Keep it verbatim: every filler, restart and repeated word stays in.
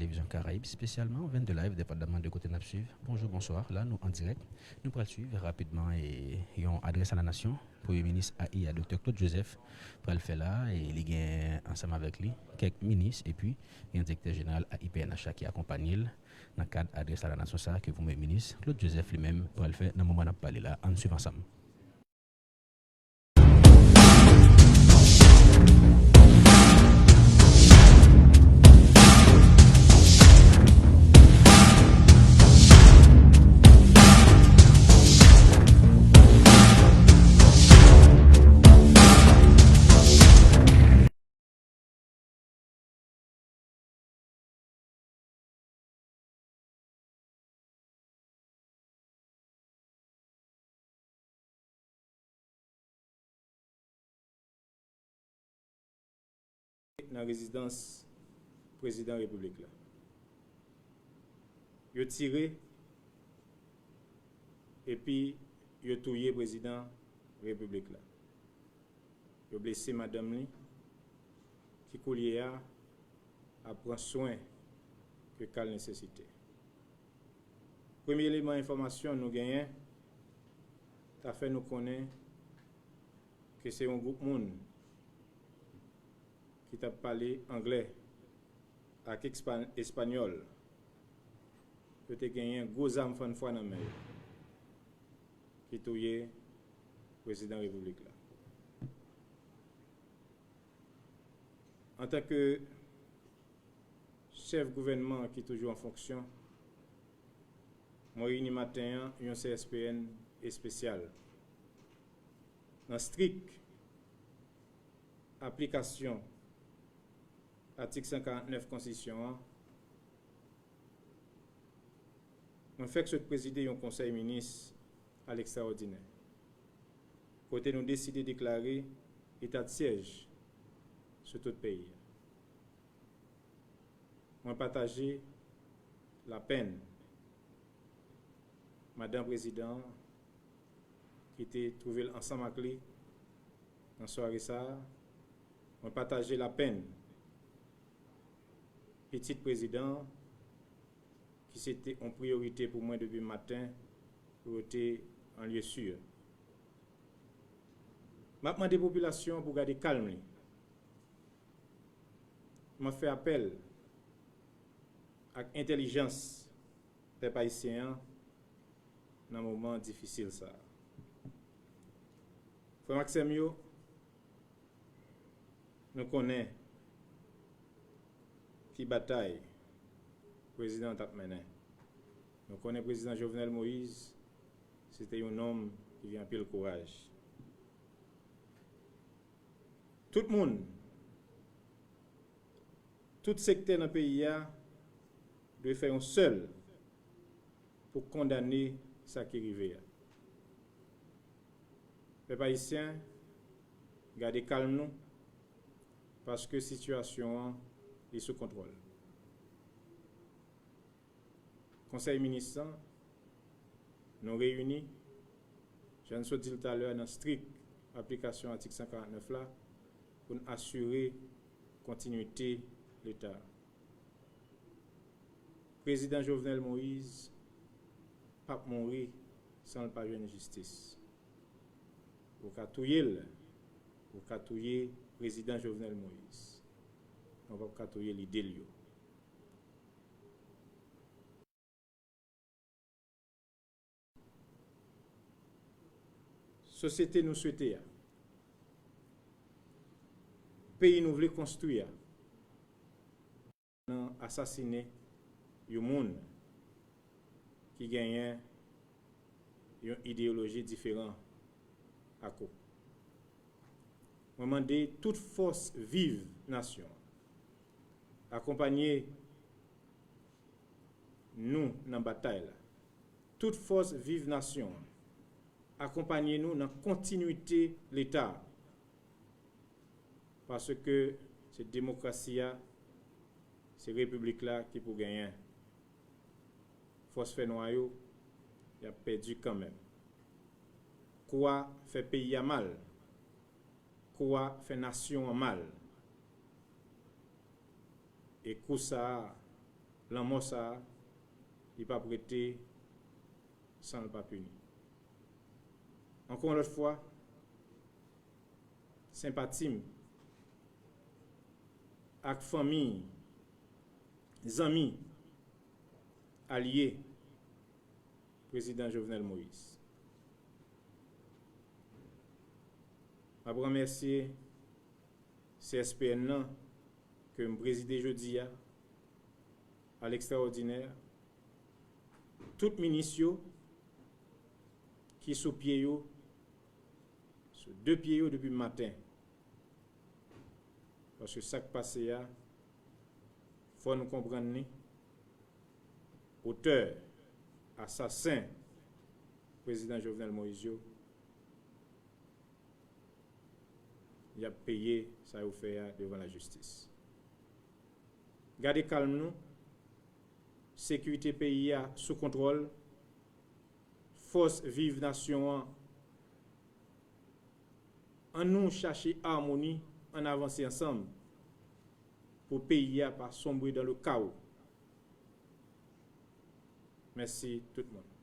Televizyon Karayib, espesyalman, vennde Live, depandaman de kote n ap swiv. Bonjou, bonswa. La, nou an dirèk. Nou pral swiv rapidman e yon adrès a la nasyon. Premye minis A I a, Doktè Claude Joseph, pral fè la, e li gen ansanm avèk li kèk minis, epi gen direktè jeneral A I P N H la ki akonpanye l nan kad adrès a la nasyon sa a ke premye minis Claude Joseph li menm pral fè nan moman n ap pale la. Ann swiv ansanm. Nan rezidans Prezidan Repiblik la. Yo tire epi yo touye Prezidan Repiblik la. Yo blese madanm li, ki koulye a ap pran swen ke ka l nesesite. Premye eleman enfòmasyon nou genyen ta fè nou konnen ke se yon gwoup moun ki t ap pale anglè ak ekspa-, espanyòl, yo te genyen gwo zam fannfwa nan men yo, ki touye Prezidan Repiblik la. Antanke chèf gouvènman ki toujou an fonksyon, mwen reyini maten an yon C S P N espesyal. Nan strik aplikasyon atik san karant nèf Konstitisyon an, mwen fèk sot prezide yon konsèy minis a lekstraòdinè, kote nou deside deklare eta de syèj sou tout peyi a. Mwen pataje lapenn madan prezidan an ki te twouve l ansanm ak li nan sware sa a. Mwen pataje lapenn pitit prezidan an, ki se te yon priyorite pou mwen depi maten, pou yo te an lye si. M ap mande popilasyon an pou gade kalm li. M ap fè apèl ak entèlijans pèp ayisyen an nan moman difisil sa a. Frè m ak sè m yo, nou konnen ki batay prezidan an t ap mennen. Nou konnen prezidan Jovenel Moïse, se te yon nonm ki gen anpil kouraj. Tout moun, tout sektè nan peyi a dwe fè yon sèl pou kondane sa ki rive a. Pèp ayisyen, gade kalm nou, paske sitiyasyon an li sou kontwòl. Konsèy minis lan, nou reyini, jan n sot di l talè a, nan strik aplikasyon atik san karant nèf la, pou n asire kontinwite Leta. Prezidan Jovenel Moïse p ap mouri san l pa jwenn jistis. Ou ka touye l, ou ka touye prezidan Jovenel Moïse, men w p ap ka touye lide l yo. Sosyete nou swete a, peyi nou vle konstwi a, nan asasinen yon moun ki genyen yon ideyoloji diferan ak ou. Mwen mande tout fòs viv nasyon an, akonpanye nou nan batay la. Tout fòs viv nasyon an, akonpanye nou nan kontinwite Leta a. Paske se demokrasi a, se repiblik la ki pou genyen. Fòs fènwa yo, y ap pèdi kanmenm. Kou a fè peyi a mal. Kou a fè nasyon an mal. E kou sa a, Lanmò sa a, li p ap rete san l pa pini. Ankò yon lòt fwa, senpati m ak fanmi, zanmi, alye Prezidan Jovenel Moïse. M ap remèsye C S P N nan ke m prezide jodi a, a lekstraòdinè, tout minis yo ki sou pye yo, sou de pye yo depi maten. Paske sa k pase a, fò nou konprann li. Otè, asasen Prezidan Jovenel Moïse yo, y ap peye sa yo fè a devan lajistis. Gade kalm nou, sekirite peyi a sou kontwòl, fòs viv nasyon an, ann nou chache amoni, ann avanse ansanm pou peyi a pa sombre dans le chaos. Mèsi tout moun.